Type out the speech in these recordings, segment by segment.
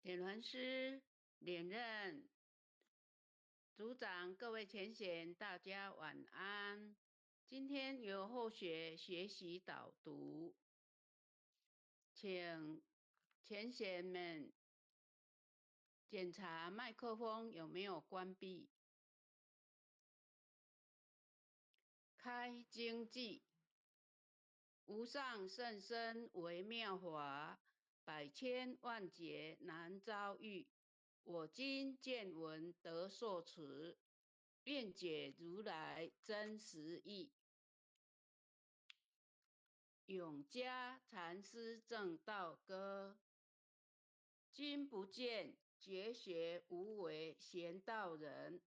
点传师、连任组长，各位前贤，大家晚安。今天由后学学习导读，请前贤们检查麦克风有没有关闭。开经偈：无上甚深微妙法，百千万劫难遭遇。我今见闻得受持，愿解如来真实义。永嘉禅师证道歌：君不见绝学无为闲道人，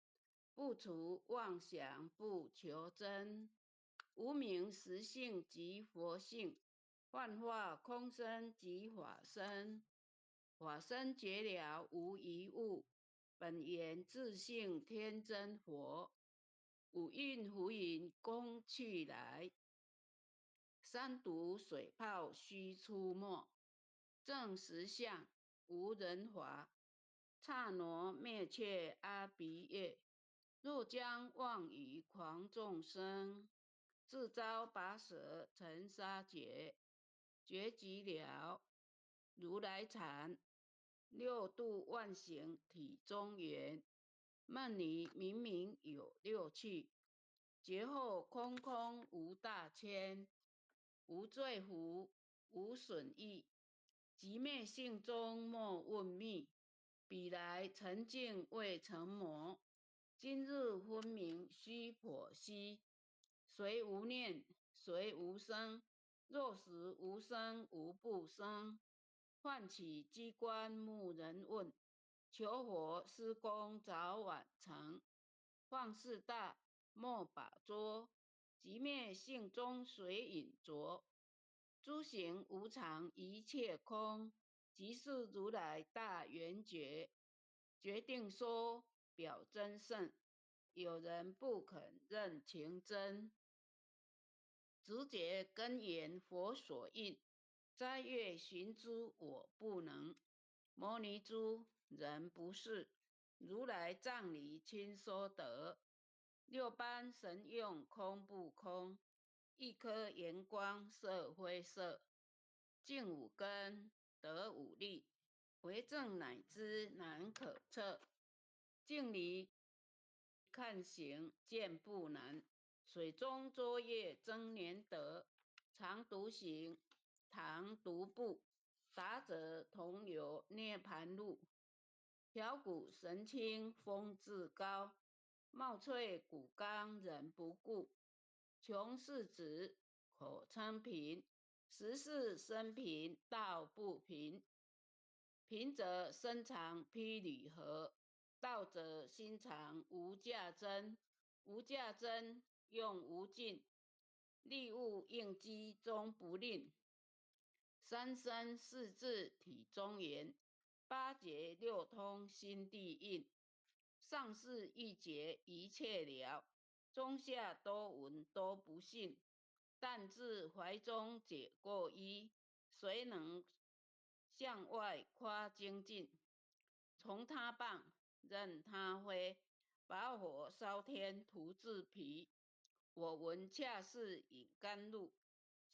不除妄想不求真，无明实性即佛性，幻化空身即法身，法身绝了无一物，本源自性天真佛。五蕴浮云空去来，三毒水泡须出没，证实相无人法，刹那灭却阿鼻业。若将妄语诳众生，自遭拔舌尘沙劫。觉寂了，如来禅，六度万行体中圆。梦里明明有六趣，觉后空空无大千，无罪福，无损益，寂灭性中莫问觅。彼来尘境未成魔，今日分明须剖析。随无念，随无生。若时无生无不生，唤起机关穆人问，求佛施功早晚成。放肆大莫把捉，寂灭性中随影着。诸行无常一切空，即是如来大圆觉。决定说表真圣，有人不肯认情真。直觉根源佛所应，斋月寻诸我不能。摩尼诸人不是，如来藏里亲说得。六般神用空不空？一颗圆光色非色，净五根得五力，为证乃知难可测。镜里看行见不难。水中作业增年德，常独行，常独步，达则同游涅盘路。调骨神清风自高，貌翠骨刚人不顾。穷是子口称贫，实是身贫道不贫。贫则身长披履合，道则心藏无价珍，无价珍。用无尽，利物应机终不吝。三身四智体中圆，八觉六通心地印。上士一觉一切了，中下多闻多不信。但自怀中解过衣，谁能向外夸精进？从他棒，任他挥，把火烧天徒自疲。我闻恰似饮甘露，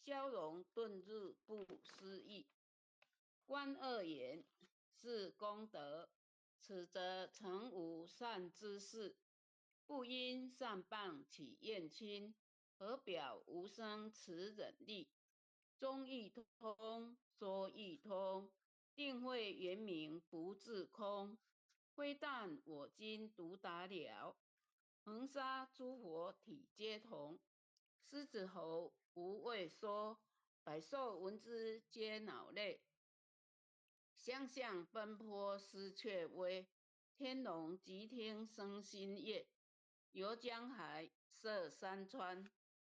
消融顿入不思议。观恶缘是功德，此则成无善知识。不因善谤起怨亲，何表无生慈忍力？中义通，说义通，定慧圆明不自空。非但我今独达了。恒沙诸佛体皆同，狮子吼无畏说，百兽闻之皆恼泪。相向奔波失却威，天龙急听生心悦。游江海涉山川，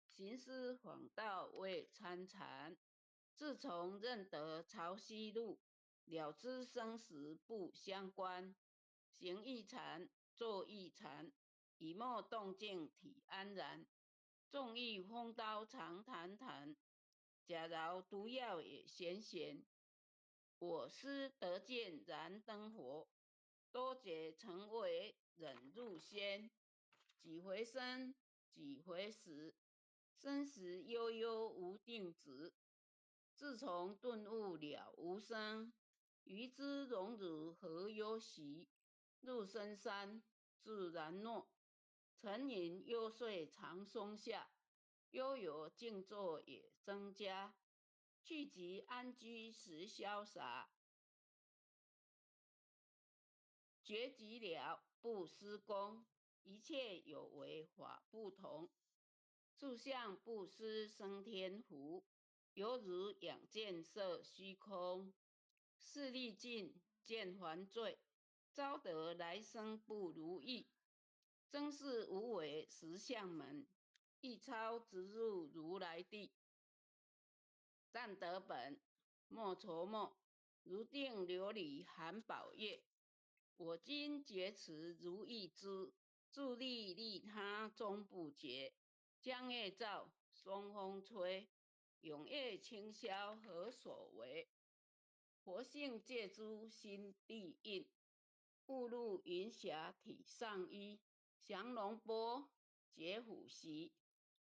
行师访道为参禅。自从认得潮汐路，了知生死不相关。行亦禅，坐亦禅。以莫动静体安然，纵欲风刀长谈谈，假饶毒药也咸咸。我师得见燃灯佛，多劫成为忍辱仙。几回生，几回死，生死悠悠无定止。自从顿悟了无生，于知荣辱何忧喜？入深山，自然诺。沉吟幽邃长松下，悠游静坐也增加。去即安居时潇洒，觉寂了不施功，一切有为法不同。住相布施生天福，犹如仰见色虚空，势力尽见还罪，招得来生不如意。真是无为实相门，一超直入如来地。暂得本，莫愁莫，如定琉璃含宝月。我今觉持如意珠，助力利他终不绝。江月照，松风吹，永夜清宵何所为？佛性借诸心地印，误入云霞体上衣。降龙波，解虎席，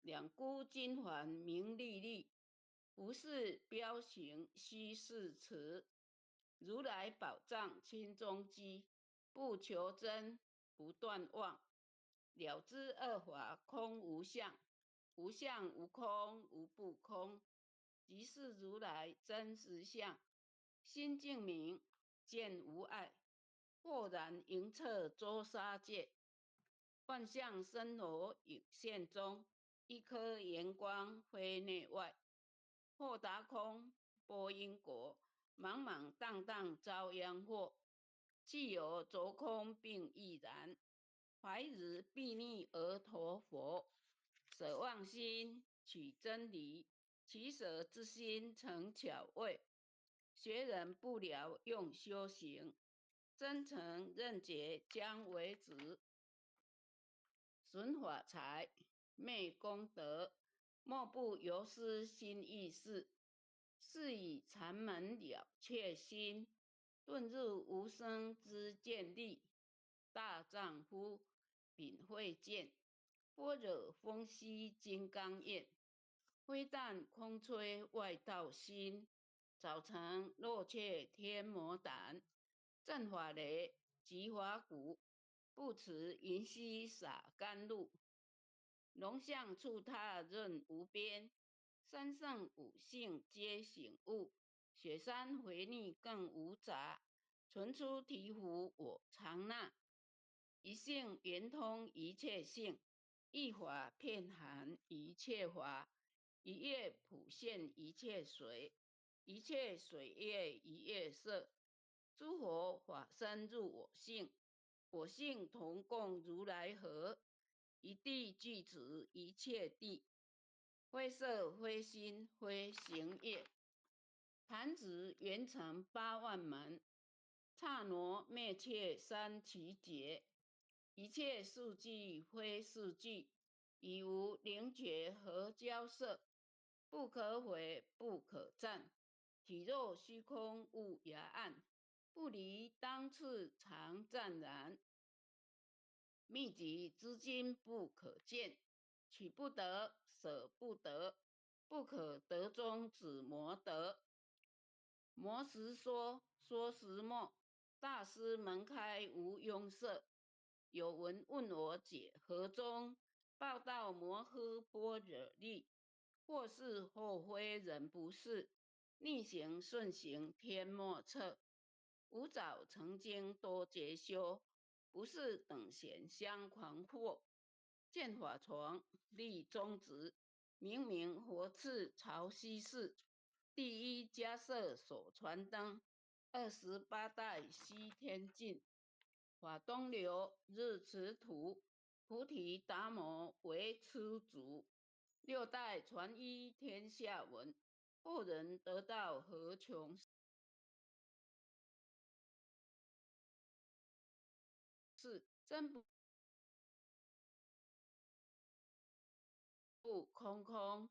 两孤金环明丽丽。不是标行须是持，如来宝藏心中积，不求真，不断妄，了知二法空无相，无相无空无不空，即是如来真实相。心净明，见无碍，豁然莹彻周沙界，万象森罗影现中，一颗圆光非内外。豁达空，波因果，莽莽荡荡遭殃祸。既有着空并亦然，怀日必逆阿陀佛。舍妄心取真理，取舍之心成巧位。学人不了用修行，真诚认觉将为止。损法财，昧功德。莫不由是心意识，是以禅门了却心，顿入无生之见地。大丈夫秉慧见，般若风息金刚焰，非但空吹外道心，早成若却天魔胆，震法雷，击法鼓，不辞云溪洒甘露。龙象触踏润无边，三圣五性皆醒悟。雪山回逆更无杂，纯出醍醐我常纳。一性圆通一切性，一法遍含一切法，一叶普现一切水，一切水叶一叶色。诸佛法身入我性，我性同共如来合。一地具足一切地，非色非心非行业，弹指圆成8万门，刹那灭却三奇劫，一切数据非数据，已无灵觉和交涉，不可毁不可占，体若虚空无涯岸，不离当处常湛然。密集之经不可见，取不得，舍不得，不可得中止魔得。魔时说，说时没，大师门开无庸色。有闻问我解何中？报道摩诃般若力，或是或非人不是，逆行顺行天莫测。吾早曾经多劫修。不是等闲相狂惑，见法床立宗旨，明明佛赐曹溪寺，第一迦叶所传灯，28代西天境，法东流日持土，菩提达摩为初祖，6代传医天下闻，后人得道何穷世，真不空空。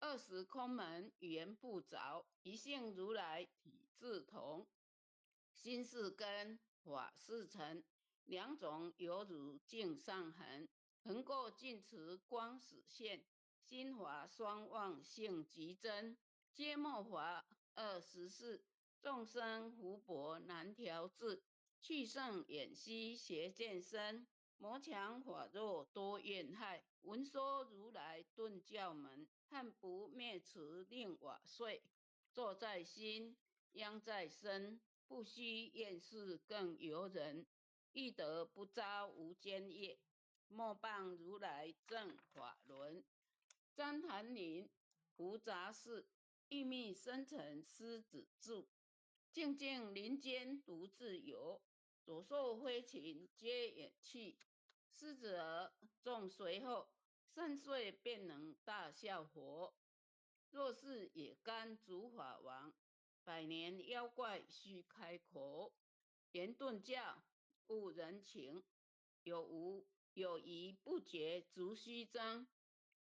二十空门缘不着，一性如来体自同。心是根，法是尘，两种犹如镜上痕。横过净慈光始现，心法双忘性即真。皆末法24，众生福薄难调治。去圣远悉邪见身，魔强法弱多怨害。闻说如来顿教门，恨不灭除令我碎。坐在心，殃在身，不须厌世更由人。欲得不遭无间业，莫谤如来正法轮。旃檀林无杂事，秘密深沉狮子住。静静林间独自游，左兽飞禽皆远去。狮子儿众随后，3岁便能大笑活。若是野干主法王，百年妖怪须开口。言顿教，悟人情，有无有疑不决足虚争。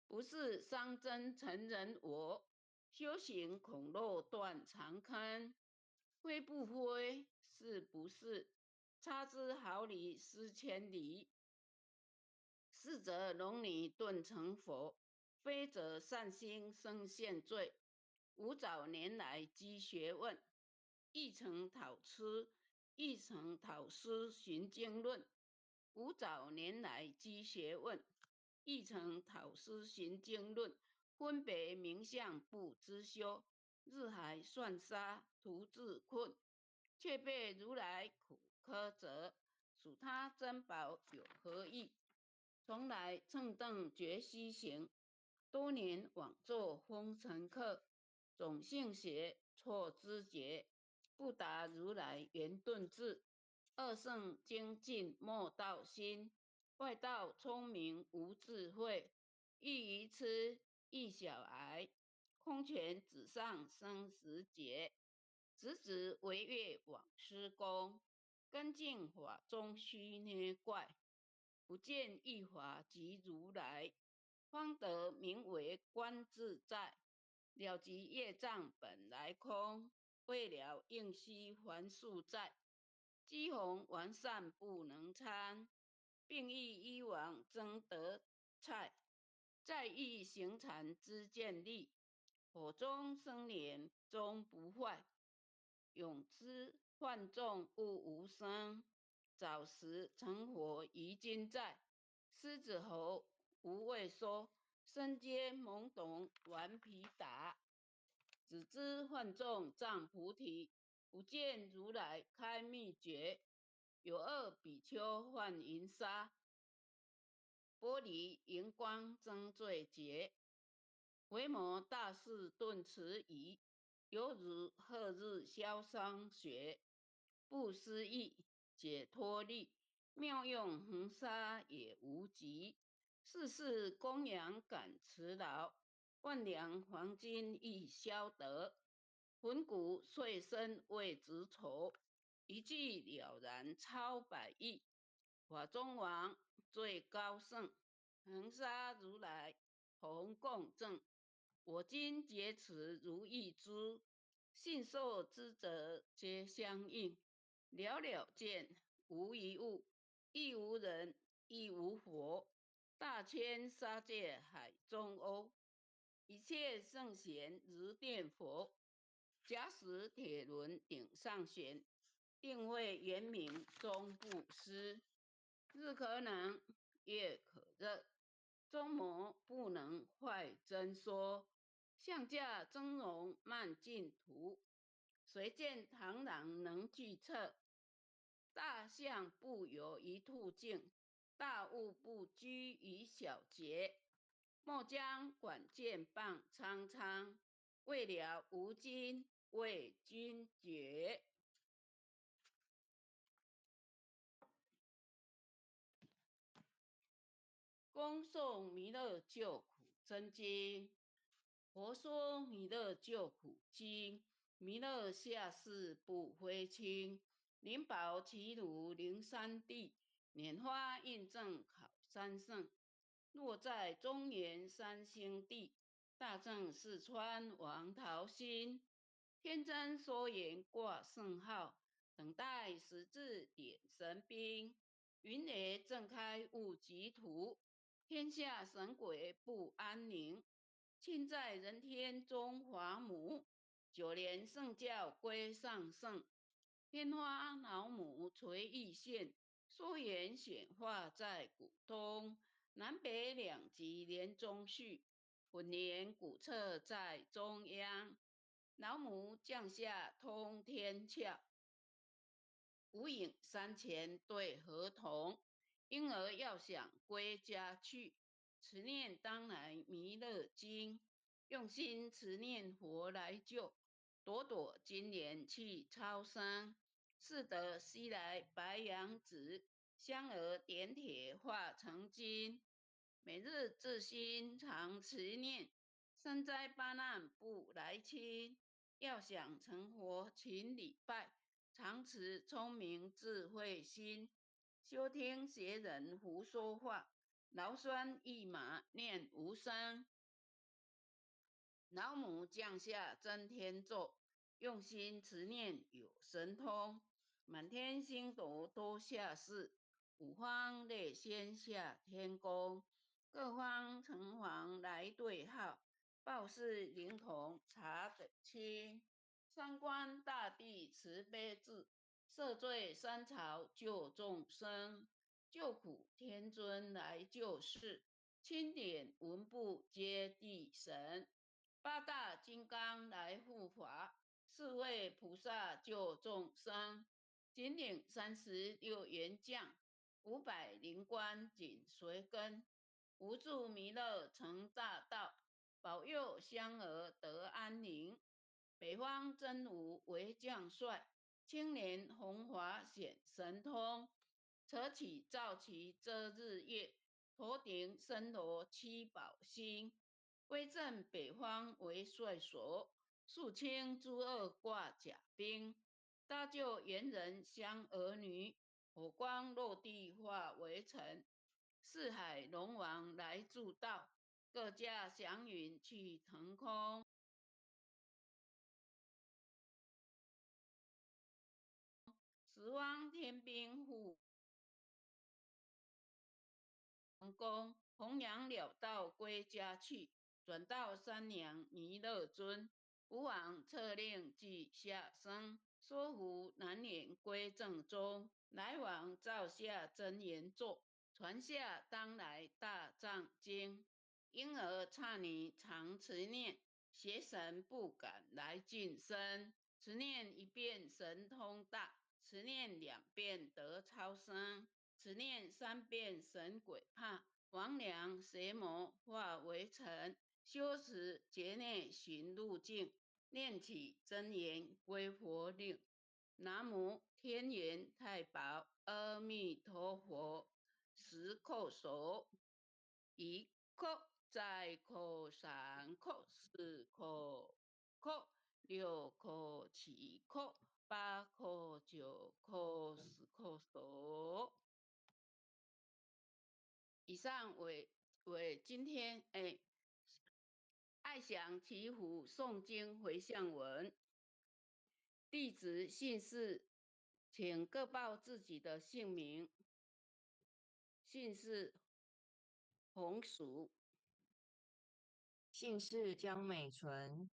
不是伤真成人我，修行恐落断肠坑。非不非，是不是？差之毫厘，失千里。是则龙女顿成佛，非则善心生现罪。吾早年来积学问，亦曾讨吃，亦曾讨师寻经论。吾早年来积学问，亦曾讨师寻经论，分别名相不知修，日海算沙徒自困，却被如来苦苛责，数他珍宝有何益？从来蹭蹬绝虚行，多年枉作风尘客，总性邪错知觉，不达如来圆顿智。二圣精进莫道心，外道聪明无智慧，亦愚痴亦小孩，空拳指上生死劫，直指为月往施功，根净法中须捏怪。不见一法即如来，方得名为观自在。了即业障本来空，未了应须还宿债。积弘完善不能参，并欲依王争得菜。在欲行禅之见力，火中生莲终不坏。永知幻众物无生。早时成佛于今在，狮子吼无畏说，身皆懵懂顽皮达，只知幻众障菩提，不见如来开秘诀。有二比丘幻云沙，玻璃荧光增罪劫，维摩大士顿持疑，犹如贺日消霜雪，不思议。解脱力妙用恒沙也无极，世事供养感慈劳，万两黄金亦消得。魂骨碎身为执愁，一句了然超百亿。法中王最高圣，恒沙如来同共证。我今觉持如意珠，信受之者皆相应。了了见无一物，亦无人，亦无佛。大千沙界海中欧，一切圣贤如电佛。假使铁轮顶上悬，定会圆明终不失。日可能，月可热，终魔不能坏真说。相驾峥嵘慢净土，谁见螳螂能惧策？大象不游于兔径，大物不居于小节。莫将管剑傍苍苍，未了吾今为君绝。恭诵弥勒救苦真经，佛说弥勒救苦经，弥勒下世不非轻。灵宝齐鲁灵山地，拈花印证考三圣。若在中原三星地，大正四川王桃心，天真说言挂圣号，等待时至点神兵。云雷正开悟极途，天下神鬼不安宁。亲在人天中华母，九莲圣教归上圣。天花老母垂意现，说言显化在古东，南北两极连中续。本年古册在中央，老母降下通天窍，无影山前对河童，婴儿要想归家去，持念当来弥勒经，用心持念佛来救，朵朵金莲去超生，是得西来白羊子，香儿点铁化成金。每日自心常持念，三灾八难不来侵。要想成佛，勤礼拜，常持聪明智慧心，休听邪人胡说话，劳酸一马念无声。老母降下真天咒，用心持念有神通，满天星斗多下世，五方列仙下天宫。各方城隍来对号，报是灵童查得清。三官大帝慈悲智，赦罪三朝救众生，救苦天尊来救世，钦点文部揭谛神，八大金刚来护法，四位菩萨救众生，金顶36员将，500灵官紧随跟。无住弥勒成大道，保佑香儿得安宁。北方真武为将帅，青年红华显神通，扯起皂旗遮日月，头顶森罗七宝星。威震北方为帅所，肃清诸恶挂甲兵，搭救猿人相儿女，火光落地化为尘。四海龙王来助道，各驾祥云去腾空。十方天兵护宫，弘扬了道归家去，转到三娘弥勒尊，吾王策令俱下生，说服难言归正宗，来往造下真言座。传下当来大藏经，婴儿刹尼常持念，邪神不敢来近身。持念一遍神通大，持念两遍得超生，持念三遍神鬼怕，魍魉邪魔化为尘。修持劫内寻路径，念起真言归佛令。南无天元太保阿弥陀佛。十叩首，一叩，再叩，三叩，四叩，叩，六叩，七叩，八叩，九叩，十叩首。以上为今天爱祥祈福诵经回向文。弟子姓氏，请各报自己的姓名。姓氏红薯，姓氏江美纯。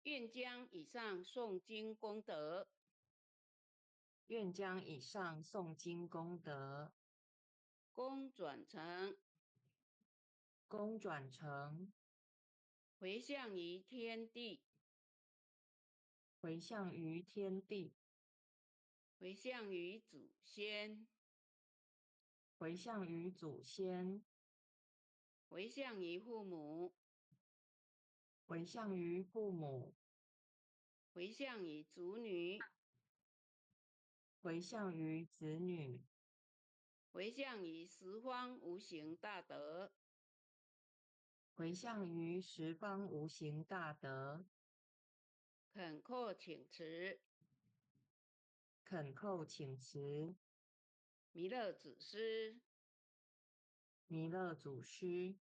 愿将以上诵经功德，愿将以上诵经功德，功转成，功转成，回向于天地，回向于天地，回向于祖先，回向于祖先，回向于父母，回向于父母，回向于子女，回向于子女，回向于十方无形大德，回向于十方无形大德。恳叩请持，恳叩请持。弥勒祖师，弥勒祖师。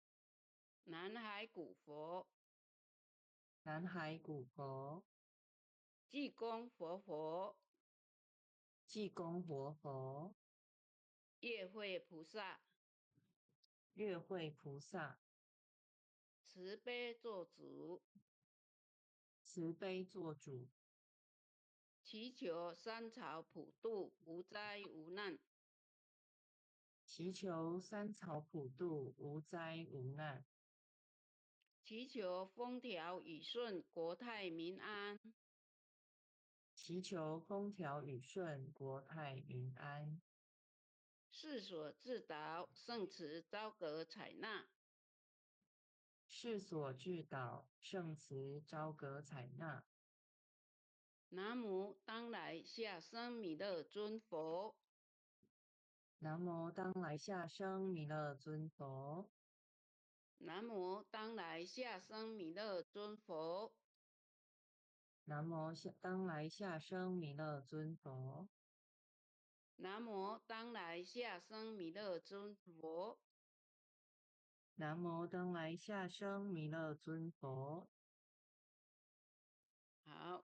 南海古佛，南海古佛，濟公活佛，濟公活佛，月慧菩薩，月慧菩薩，慈悲作主，慈悲作主，祈求三朝普渡，無災無難。祈求三朝普渡，無災無難。祈求風調雨順，國泰民安。祈求風調雨順，國泰民安。世所至導，聖慈昭閣採納。世所至導，聖慈昭閣採納。南無當來下生彌勒尊佛。南無當來下生彌勒尊佛。南無當來下生彌勒尊佛。南無當來下生彌勒尊佛。南無當來下生彌勒尊佛。南無當來下生彌勒尊佛。好，